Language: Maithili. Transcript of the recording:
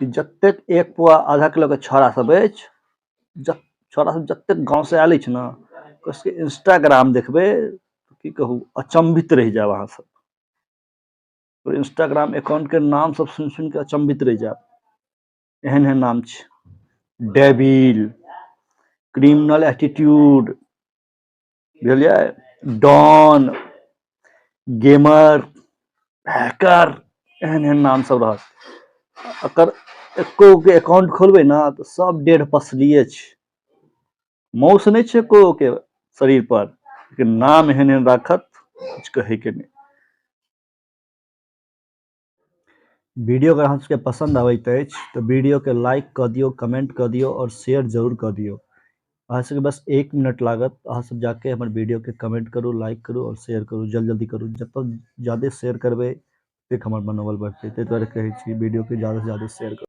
कि जतेक एक पुआ आधा किलोके छौड़ा सब अछि, छौड़ा सब जतेक गाँवसँ आयल अछि ने, ओकर सबके इंस्टाग्राम देखबै की कहू, अचम्भित रहि जायब अहाँ सब। इंस्टाग्राम अकाउंटके नाम सब सुनि सुनिके अचम्भित रहि जायब, एहन एहन नाम छै। डेविल, क्रिमिनल एटीट्यूड, बुझलियै, डॉन, गेमर, हैकर, एहन एहन नाम सब रहत। अकर एको के अकाउंट खोलबै ने तऽ सब डेढ़ पसलिए छै, मौस नहि छै एको के शरीर पर, लेकिन नाम एहन एहन राखत किछु कहैके नहि। वीडियो अगर अहाँ सबके पसन्द आबैत अछि तऽ वीडियोके लाइक कऽ दियौ, कमेंट कऽ दियौ आओर शेयर जरूर कऽ दियौ। अहाँ सबके बस 1 मिनट लागत, अहाँ सब जाके हमर वीडियोके कमेंट करू, लाइक करू आओर शेयर करू, जल्दी जल्दी करू। जतऽ जादे शेयर करबै ततेक हमर मनोबल बढ़तै, ताहि दुआरे कहै छी वीडियोके जादासँ जादा शेयर करू।